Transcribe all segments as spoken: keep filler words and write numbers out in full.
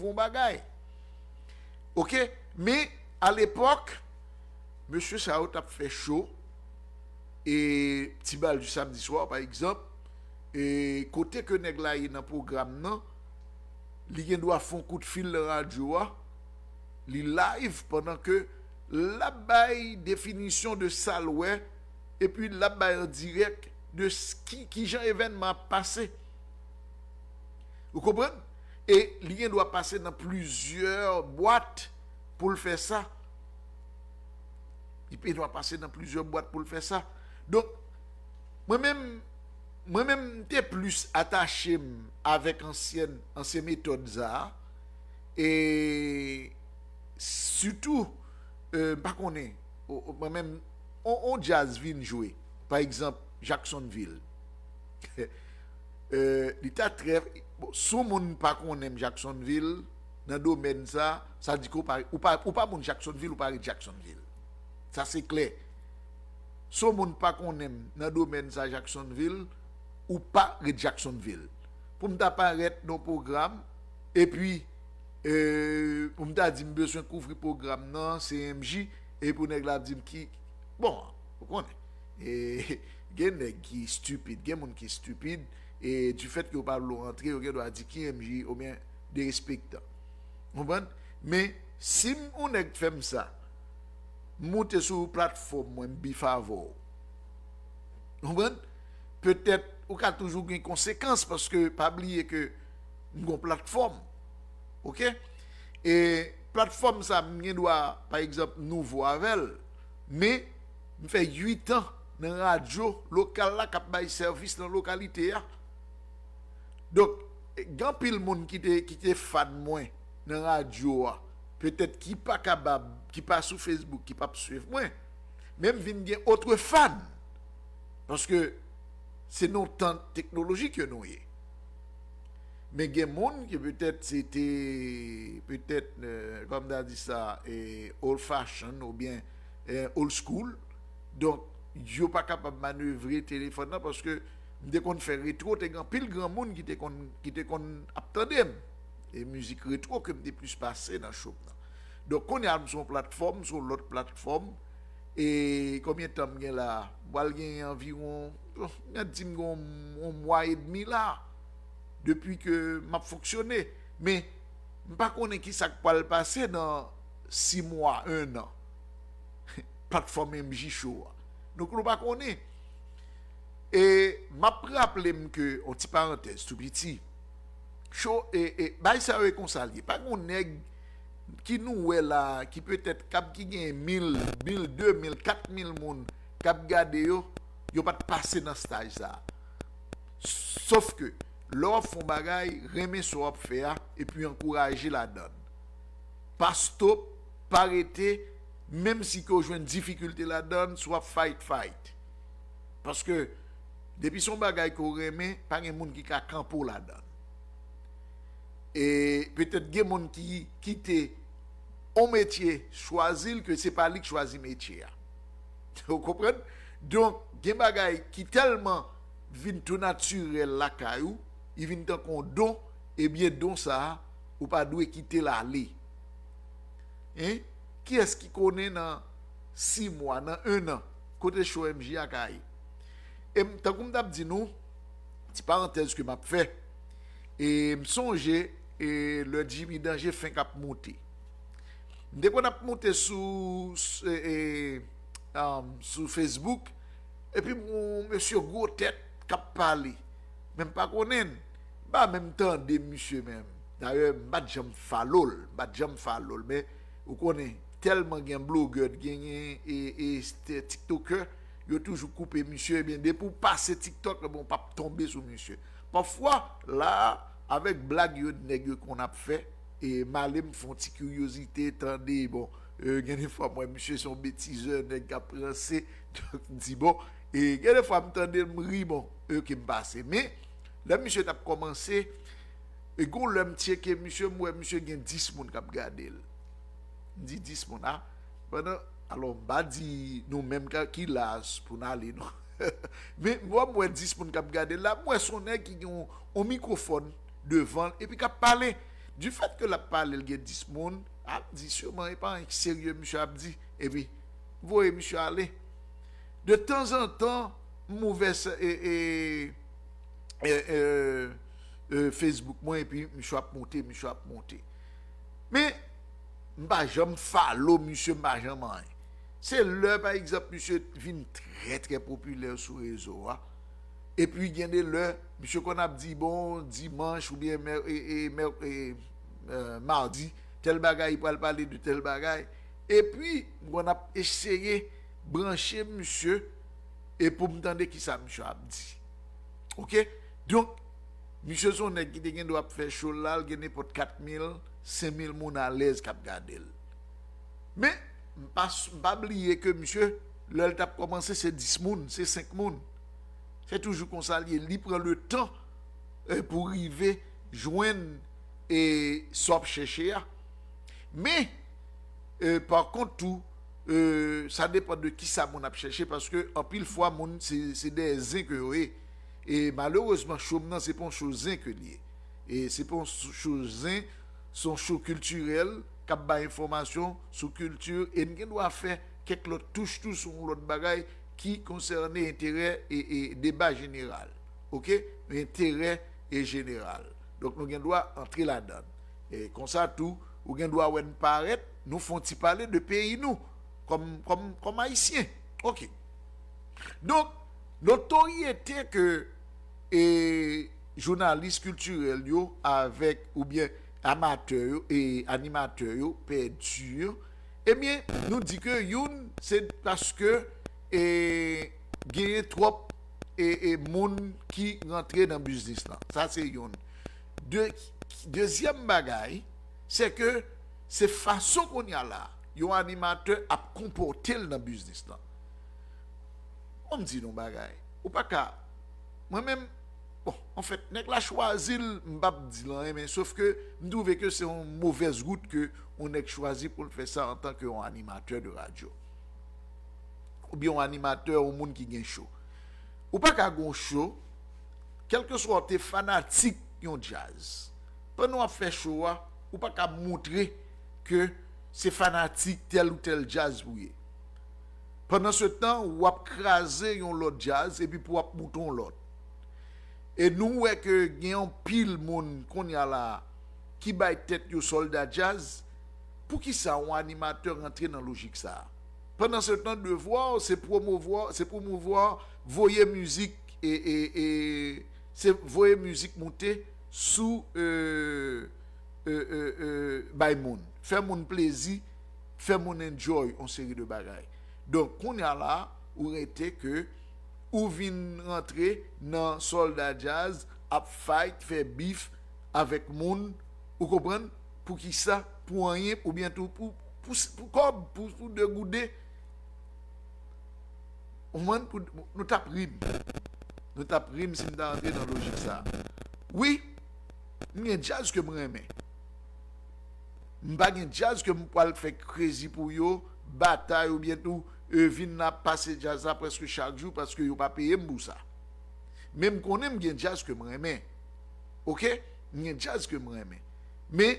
fè yon bagay. Oke? Men, alepòk, mesye sa yo t ap fè cho, e Ti Bal di Samdi Swa, pa egzanp, e kote ke nèg la ye nan pwogram nan, li gen dwa fè yon kout fil nan radyo a, li live pandan ke l ap bay definisyon de sa l wè, epi l ap bay an dirèk de s- ki, ki jan evènman ap pase. Ou konprann? E li gen dwa pase nan plizyè bwat pou l fè sa. Li gen dwa pase nan plizyè bwat pou l fè sa. Donk, mwen menm, mwen menm, m te plis atache m avèk ansyen, ansyen metòd sa a. E sitou, e, m pa konnen, o- o- mwen menm, on, on djaz vin jwe, pa egzanp, Jacksonville. E, li ta trè, bon, si yon moun pa konnen m Jacksonville, nan domèn sa, sa di ke ou pa, ou pa, ou pa moun Jacksonville, ou pa ret Jacksonville. Sa se klè. Si yon moun pa konnen m nan domèn sa Jacksonville, ou pa ret Jacksonville. Pou m ta parèt nan pwogram, epi, e, pou m ta di m bezwen kouvri pwogram nan, C M J, epi nèg la ap di m ki, bon, ou konnen. E, gen nèg ki stupid, gen moun ki stupid, e du fait ke yo pa vle w antre, yo gen dwa di ki M J oubyen derespektan. Konprann? Men, si m, yon nèg fè m sa, m moute sou platfòm mwen, m bif avè w. Konprann? Petèt, ou ka toujou gen konsekans, paske pa bliye ke m gon platfòm. Oke? E platfòm sa, m gen dwa, pa egzanp, nouvo avè l, men m fè uit an nan radyo lokal la k ap bay sèvis nan lokalite a. Donk, gen anpil moun ki te, ki te fan mwen nan radyo a, petèt ki pa kapab, ki pa sou Facebook, ki p ap swiv mwen, men m vin gen otre fan. Paske se nan tan teknolojik ke nou ye. Men gen moun ki petèt se te, petèt, e, kòm ta di sa, e, old fashion oubyen, e, old school. Donk, yo pa kapab manevre telefòn nan paske m te konn fè retwo, te gen anpil granmoun ki te konn, ki te konn ap tande m. E mizik retwo ke m te plis pase nan show m nan. Donk, kounye a, m sou yon platfòm, m sou yon lòt platfòm. E konbyen tan m gen la? M pral gen anviwon, bon, m di m gen yon, yon mwa edmi la, depi ke m ap fonksyone. Men, m pa konnen ki sa k pral pase nan sis mwa, en an. Platfòm M J Show a. Donk, nou pa konnen. E m ap raple m ke, yon ti parantèz tou piti, show, e, e, bay sa yo e konsa l ye. Pa gen yon nèg ki nou wè la, ki petèt k ap, ki gen mil, mil, de mil, kat mil moun k ap gade yo, yo pa t pase nan staj sa a. Sof ke, lè w ap fè yon bagay, renmen sa w ap fè a, epi ankouraje ladan l. Pa stop, pa rete, menm si ke w jwenn difikilte ladan l, si w ap fight, fight. Paske, depi se yon bagay ke w renmen, pa gen moun ki ka kanpe w ladan l. E petèt gen moun ki kite yon metye, chwazi l, ke se pa li k chwazi metye a. Ou konprann? Donk, gen bagay ki tèlman vin tou natirèl lakay ou, li vin tankou yon don, ebyen don sa a, ou pa dwe kite l ale. Hein? Kiyès ki konnen nan sis mwa, nan en an, kote show M J a ka ye? E m, tankou m t ap di nou, ti parantèz ke m ap fè, e m sonje, e lè Jimmy Danje fenk ap moute. M te konn ap moute sou, s-, e, e, um, sou Facebook, epi m wè yon mesye gwo tèt k ap pale. Men m pa konnen l. M pa menm tande misye menm. Dayè, m pa t janm follow l. M pa t janm follow l. Men, ou konnen, tèlman gen blogè, genyen e, e, e, TikTokè, yo toujou koupe misye. Ebyen, depi w pase TikTok, bon, w p ap tonbe sou misye. Pafwa, la, avèk blag yo, nèg yo konn ap fè, e m ale m fè yon ti kiryozite, tande, bon, e, gen de fwa m wè misye se yon betizè, nèg k ap ranse, donk m di, bon, e gen de fwa m tande l, m ri, bon, e ke m pase. Men, lè misye t ap kòmanse, e gon lè m tcheke misye, m wè misye gen dis moun k ap gade l. M di dis moun, a, pandan, alò, m pa di nou menm ka, ki laj pou n ale, non. Men, m wè, m wè dis moun k ap gade l la, m wè se yon nèg ki gen yon, yon mikwofòn devan l, epi k ap pale. Du fait que l ap pale, l gen dis moun, ap di siman e pa anyen ki serye misye ap di, epi voye misye ale. De tanzantan, m ouvè e, e, e, e, e, Facebook mwen, epi misye ap monte, misye ap monte. Men, m pa janm follow misye, m pa janm anyen. Se lè, pa egzanp, misye vin trè, trè popilè sou rezo a. Epi gen de lè, misye konn ap di, bon, dimanch oubyen mè, e, e, mè, e, e, madi, tèl bagay, li pral pale de tèl bagay. Epi, m konn ap eseye branche misye e pou m tande kisa misye ap di. Oke? Donk, misye se yon nèg ki te gen dwa ap fè cho l la, l gen nenpòt kat mil, senk mil moun alèz k ap gade l. Men, m pa, m pa bliye ke misye, lè l t ap kòmanse, se dis moun, se senk moun. Se toujou konsa l ye. Li pran le tan, eh, pou rive jwenn, eh, sa w ap chèche a. Men, eh, pa kont tou, eh, sa depann de kisa moun ap chèche, paske anpil fwa, moun, se, se de zen ke yo ye. E malerezman, cho m nan, se pa yon cho zen ke li ye. E se pa yon cho zen, se yon cho kiltirèl k ap bay enfòmasyon sou kilti, e n gen dwa fè kèk lòt touch tou sou yon lòt bagay ki konsène enterè e, e deba jeneral. Oke? Enterè e jeneral. Donk, nou gen dwa antre ladan l. E konsa tou, ou gen dwa wè n parèt, nou fè yon ti pale de peyi nou, kòm, kòm, kòm Ayisyen. Oke. Donk, notoryete ke, e, jounalis kiltirèl yo avèk, oubyen amatè yo e animatè yo pèdi, ebyen, nou di ke youn, se paske, e, genyen twòp, e, e, moun ki rantre nan biznis lan. Sa se youn. De, dezyèm bagay, se ke se fason kounye a la, yon animatè ap konpòte l nan biznis lan. Bon, m di nou bagay. Ou pa ka. Mwen menm, bon, anfèt, nèg la chwazi l, m p ap di l anyen, men sof ke m twouve ke se yon movèz wout ke yon nèg chwazi pou l fè sa antanke yon animatè de radyo. Oubyen yon animatè, yon moun ki gen cho. Ou pa ka gen yon cho, kèlkeswa w te fanatik yon djaz. Pandan w ap fè cho a, ou pa ka montre ke se fanatik tèl ou tèl djaz ou ye. Pandansetan, w ap kraze yon lòt djaz epi pou w ap moute yon lòt. E nou wè ke gen anpil moun kounye a la a ki bay tèt yo sòlda djaz. Poukisa yon animatè rantre nan lojik sa a? Pandansetan, devwa w, se pwomouvwa, se pwomouvwa, voye mizik e, e, e, se voye mizik moute sou, e, e, e, e, bay moun. Fè moun plezi, fè moun enjoy yon seri de bagay. Donk, kounye a la, ou rete ke ou vin rantre nan sòlda djaz, ap fight, fè bif avèk moun, ou konprann? Poukisa? Pou anyen, oubyen tou pou, pou, pou kòb, pou, pou de gouden. Ou konprann? Pou, nou t ap ri m. Nou t ap ri m si m ta rantre nan lojik sa a. Wi, m gen djaz ke m renmen. M pa gen djaz ke m pral fè krezi pou yo, batay oubyen tou, e, vin la pase djaz la prèske chak jou paske yo pa peye m pou sa. Men m konnen m gen djaz ke m renmen. Oke? M gen djaz ke m renmen. Men,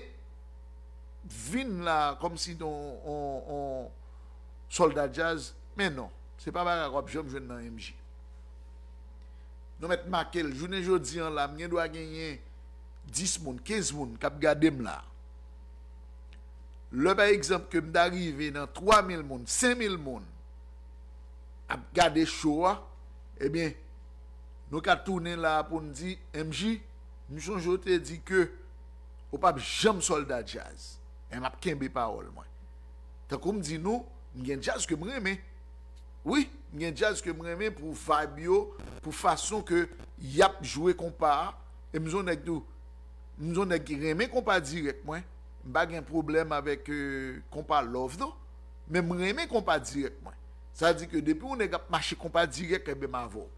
vin la kòmsi yon, yon, yon sòlda djaz, men non. Se pa bagay w ap janm jwenn nan M J. Nou mèt make l. Jounen jodi an la, m gen dwa genyen dis moun, kenz moun k ap gade m la. Lè, pa egzanp, ke m ta rive nan twa mil moun, senk mil moun ap gade cho a, ebyen, nou ka tounen la a pou n di, M J, m sonje w te di ke ou p ap janm sòlda djaz. E m ap kenbe pawòl mwen. Tankou m di nou, m gen djaz ke m renmen. Wi, m gen djaz ke m renmen pou vibe yo, pou fason ke y ap jwe konpa a. E m se yon nèg tou, m se yon nèg ki renmen konpa dirèk mwen. M pa gen pwoblèm avèk, e, konpa love non. Men m renmen konpa dirèk mwen. Sa di ke depi yon nèg ap mache konpa dirèk, ebyen m avè w.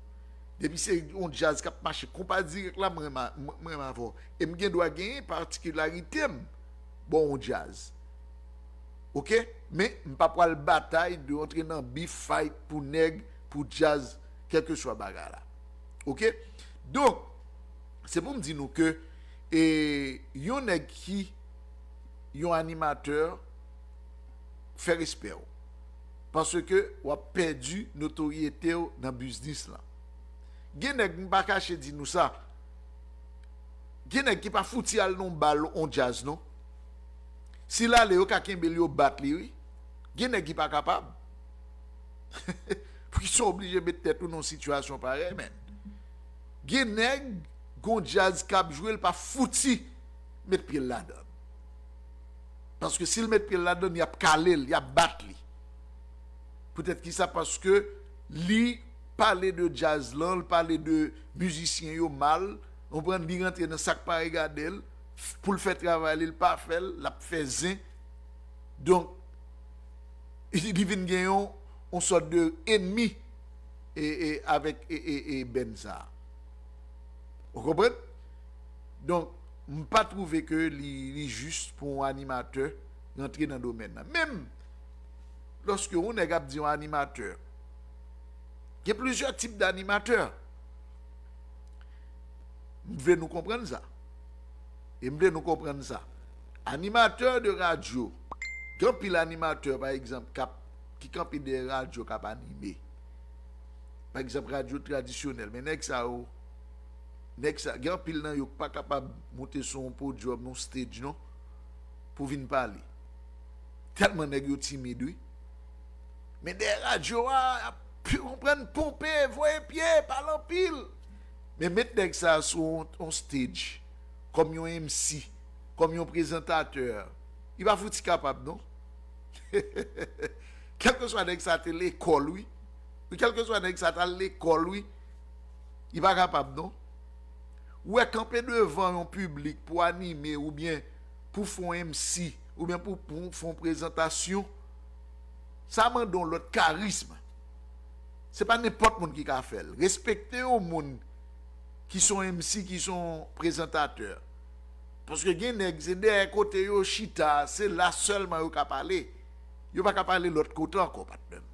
Depi se yon djaz k ap mache konpa dirèk la, m renmen, m renmen avè w. E m gen dwa genyen patikilarite m bò yon djaz. Oke? Men, m pa pral batay de rantre nan bif, fight pou nèg, pou djaz, kèlkeswa bagay la. Oke? Donk, se pou m di nou ke E yon nèg ki yon animatè, fè respè w. Paske w ap pèdi notoryete w nan biznis lan. Gen nèg, m pa kache di nou sa, gen nèg ki pa fouti al nan bal on djaz non. Si l ale, yo ka kenbe l, yo bat li wi. Gen nèg ki pa kapab. Poukisa w oblije met tèt ou nan sitiyasyon parèy, menn? Gen nèg, gon djaz k ap jwe, l pa fouti met pye l ladan. Paske si l met pye l ladan, y ap kale l, y ap bat li. Poutèt ki sa? Paske li pale de djaz lan, l pale de mizisyen yo mal, konprann, li rantre nan sa k pa regade l, pou l fè travay li, l pa fè l, l ap fè zen. Donk, li vin gen yon, yon sòt de enmi e, e, avèk e, e, e, band sa a. Ou konprann? Donk, m pa twouve ke li, li jis pou yon animatè rantre nan domèn nan. Menm lòske yon nèg ap di yon animatè, gen plizyè tip d'animatè. M vle nou konprann sa. E m vle nou konprann sa. Animatè de radyo, gen anpil animatè, pa egzanp, k ap, ki kanpe dèyè radyo, k ap anime. Pa egzanp, radyo tradisyonèl. Men nèg sa yo, nèg sa, gen anpil nan yo k pa kapab monte sou yon podyòm, yon stage, non, pou vin pale. Tèlman nèg yo timid, wi. Men dèyè radyo a, y ap konprann, ponpe, voye pye, pale anpil. Men met nèg sa a sou yon, yon stage, kòm yon M C, kòm yon prezantatè, li pa fouti kapab, non. Kèlkeswa nèg sa te lekòl, wi. Wi, kèlkeswa nèg sa t al lekòl, wi. Li pa kapab, non. Ou wè, kanpe devan yon piblik pou anime oubyen pou fè yon M C oubyen pou, pou fè yon prezantasyon, sa mande yon lòt karism. Se pa nenpòt moun ki ka fè l. Respekte yon moun ki se yon M C, ki se yon prezantatè. Paske gen nèg, se dèyè kote yo chita, se la sèlman yo ka pale. Yo pa ka pale lòt kote ankò, patnè m.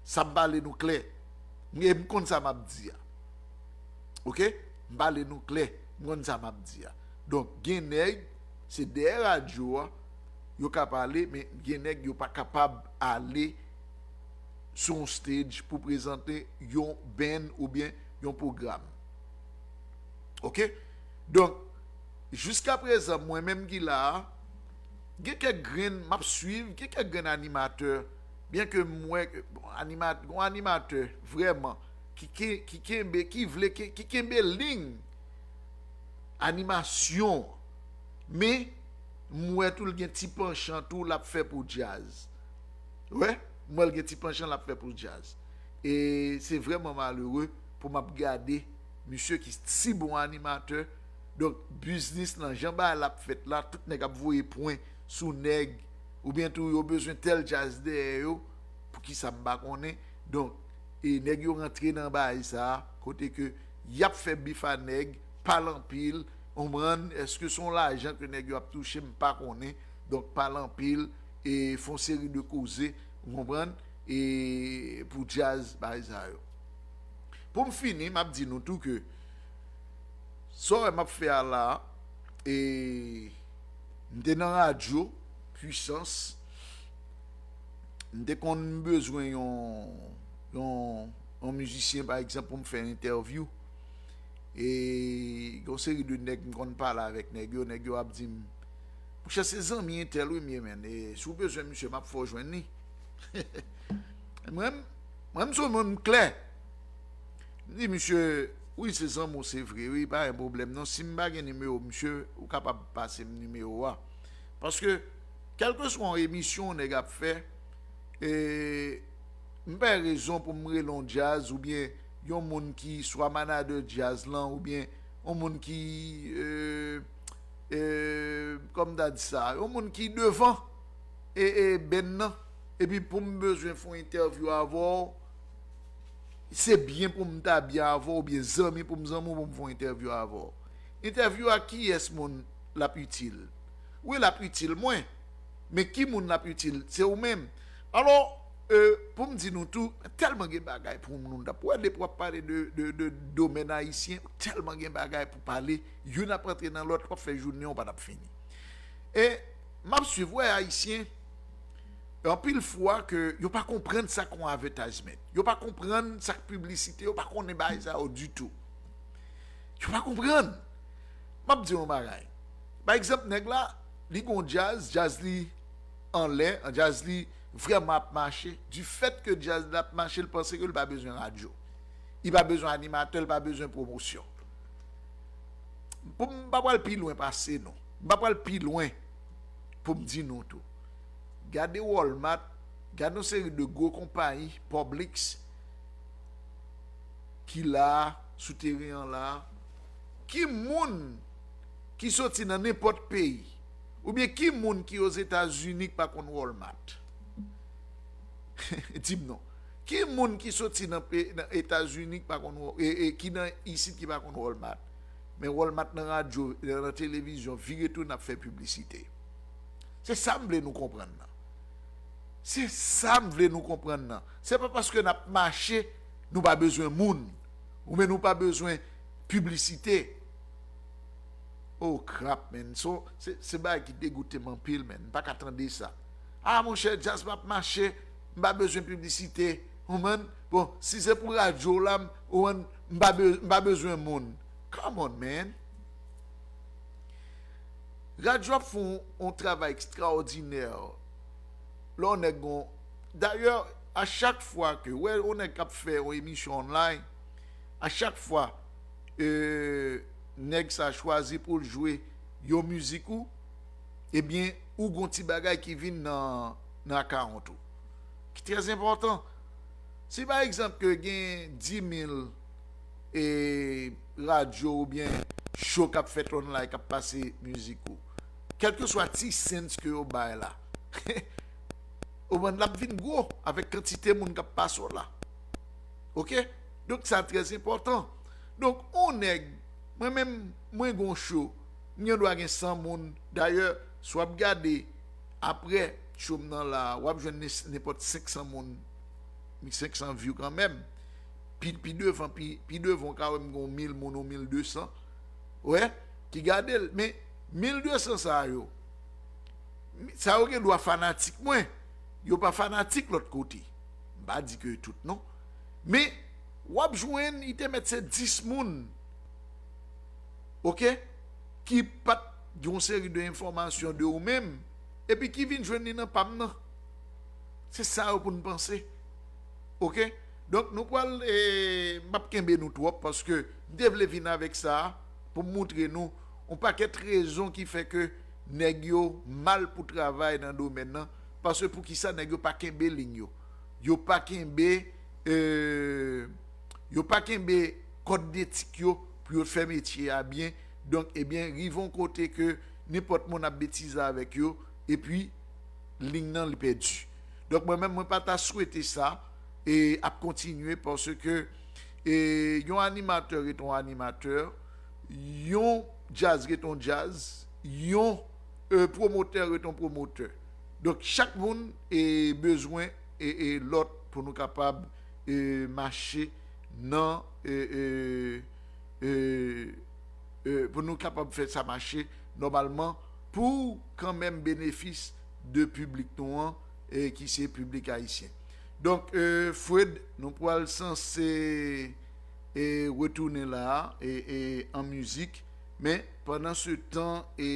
Sa m pale nou klè. E m konn sa m ap di a. Oke? M pale nou klè. M konn sa m ap di a. Donk, gen nèg, se dèyè radyo a, yo ka pale, men gen nèg, yo pa kapab ale sou yon stage pou prezante yon band oubyen yon pwogram. Oke? Donk, jiskaprezan, mwen menm ki la a, gen kèk grenn m ap swiv, gen kèk grenn animatè, byen ke m wè ke, bon, anima-, gon animatè, vrèman, ki ke-, ki kenbe, ki vle, ki, ki kenbe liy animasyon, men m wè tou l gen ti panchan tou l ap fè pou djaz. Wè, m wè l gen ti panchan l ap fè pou djaz. E se vrèman malere pou m ap gade misye ki si bon animatè. Donk, biznis lan, jan bagay la ap fèt la, tout nèg ap voye pwen sou nèg, oubyen tou yo bezwen tèl djaz dèyè yo, poukisa m pa konnen. Donk, e nèg yo rantre nan bagay sa a, kote ke y ap fè bif a nèg, pale anpil, konprann, èske se yon lajan ke nèg yo ap touche, m pa konnen. Donk, pale anpil, e fè yon seri de koze, ou konprann, e pou djaz, bagay sa yo. Pou m fini, m ap di nou tou ke sa w wè m ap fè a la, e m te nan radyo, Pwisans, m te konn bezwen yon, yon, yon mizisyen, pa egzanp, pou m fè entèvyou. E gen yon seri de nèg, m konn pale avèk nèg yo, nèg yo ap di m, "Monchè, se zanmi entèl wi m ye, menn. E si w bezwen misye, m ap fè w jwenn li." Mwen, mwen, m se yon moun klè. M di, "Misye, wi, se zanmi w, se vre, wi, pa gen pwoblèm non. Si m pa gen nimewo misye, ou kapab pase m nimewo a." Paske, kèlkeswa yon emisyon yon nèg ap fè, e, m pa gen rezon pou m rele yon djaz oubyen yon moun ki swa manadè djaz lan oubyen yon moun ki, e, e, kòm m ta di sa, yon moun ki devan e, e, band nan, epi pou m bezwen fè yon entèvyou avè w, se byen pou m ta byen avè w, oubyen zanmi pou m zanmi w, pou m fè yon entèvyou avè w. Entèvyou a kiyès moun l ap itil? Wi, l ap itil mwen, men ki moun l ap itil? Se ou menm. Alò, E, pou m di nou tou, tèlman gen bagay pou nou t ap wè, depi w ap pale de, de, de domèn ayisyen, tèlman gen bagay pou pale, youn ap antre nan lòt, w ap fè jounen an pa t ap fini. E m ap swiv, wè, ayisyen, anpil fwa ke yo pa konprann sa k yon advertisement. Yo pa konprann sa k piblisite, yo pa konnen bagay sa yo ditou. Yo pa konprann. M ap di yon bagay. Pa egzanp, nèg la, li gon djaz, djaz li anlè, djaz li vrèman ap mache. Difèt ke djaz la ap mache, l panse ke l pa bezwen radyo. Li pa bezwen animatè, l pa bezwen pwomosyon. Pou m pa pral pi lwen pase non. M pa pral pi lwen pou m di nou tou. Gade Walmart, gade yon seri de gwo konpayi, Publix, ki la a, sou teren an la a. Ki moun ki soti nan nenpòt peyi, oubyen ki moun ki Ozetazini k pa konn Walmart? Di m non. Ki moun ki soti nan, pe- nan Etazini ki pa konn Wa- e, e, ki nan isit ki pa konn Walmart? Men Walmart nan radyo, nan televizyon, vire tounen ap fè piblisite. Se sa m vle nou konprann nan. Se sa m vle nou konprann nan. Se pa paske n ap mache, nou pa bezwen moun. Oubyen nou pa bezwen piblisite. Oh crap, man. So, se, se bagay ki degoute m anpil, man. M pa ka tande sa. Ah, monchè, djaz m ap mache, m pa bezwen piblisite. Ou konprann? Bon, si se pou radyo la, m, ou konprann, m pa be- m pa bezwen moun. Come on, man. Radyo ap fè yon, yon travay ekstraòdinè. Lè yon nèg gon. Dayè, a chak fwa ke, wè, yon nèg k ap fè yon emisyon online, a chak fwa, e, nèg sa chwazi pou l jwe yon mizik ou, ebyen, ou gon ti bagay ki vin nan, nan akawont ou. Ki trè enpòtan. Si pa egzanp ke gen dis mil e radyo oubyen show k ap fèt online k ap pase mizik ou, kèlkeswa ti cents ke yo bay la, ou konprann, l ap vin gwo avèk kantite moun k ap pase w la. Oke? Donk, sa trè enpòtan. Donk, on nèg, mwen menm, mwen gon show, m gen dwa gen san moun. Dayè, si w ap gade, apre show m nan la, w ap jwenn nen- nenpòt senk san moun, senk san view kanmenm. Pi, pi devan, pi, pi devan, w ka wè m gon mil moun ou mil de san. Wè, ki gade l. Men, mil de san sa yo, sa yo gen dwa fanatik mwen. Yo pa fanatik lòt kote. M pa di ke tout non. Men, w ap jwenn, li te mèt se dis moun. Oke? Ki pa t gen yon seri de enfòmasyon de ou menm, epi ki vin jwenn li nan pa m nan. Se sa yo pou n panse. Oke? Donk, nou pral, e, m p ap kenbe nou twòp, paske m te vle vin avèk sa a pou m moutre nou yon pakèt rezon ki fè ke nèg yo mal pou travay nan domèn nan, paske poukisa nèg yo pa kenbe liy yo. Yo pa kenbe, e, yo pa kenbe kòd etik yo pou yo fè metye a byen. Donk, ebyen, rive yon kote ke nenpòt moun ap betize avèk yo, epi liy nan li pèdi. Donk, mwen menm, mwen pa ta swete sa, e ap kontinye, paske, e, yon animatè ret yon animatè, yon djaz ret yon djaz, yon, e, pwomotè ret yon pwomotè. Donk, chak moun, e, bezwen, e, e, lòt pou nou kapab, e, mache nan, e, e, e, e, pou nou kapab fè sa mache nòmalman pou kanmenm benefis de piblik nou an, e, ki se piblik ayisyen. Donk, e, Fred, nou pral sanse, e, retounen la a, e, e, an mizik, men pandan se tan, e,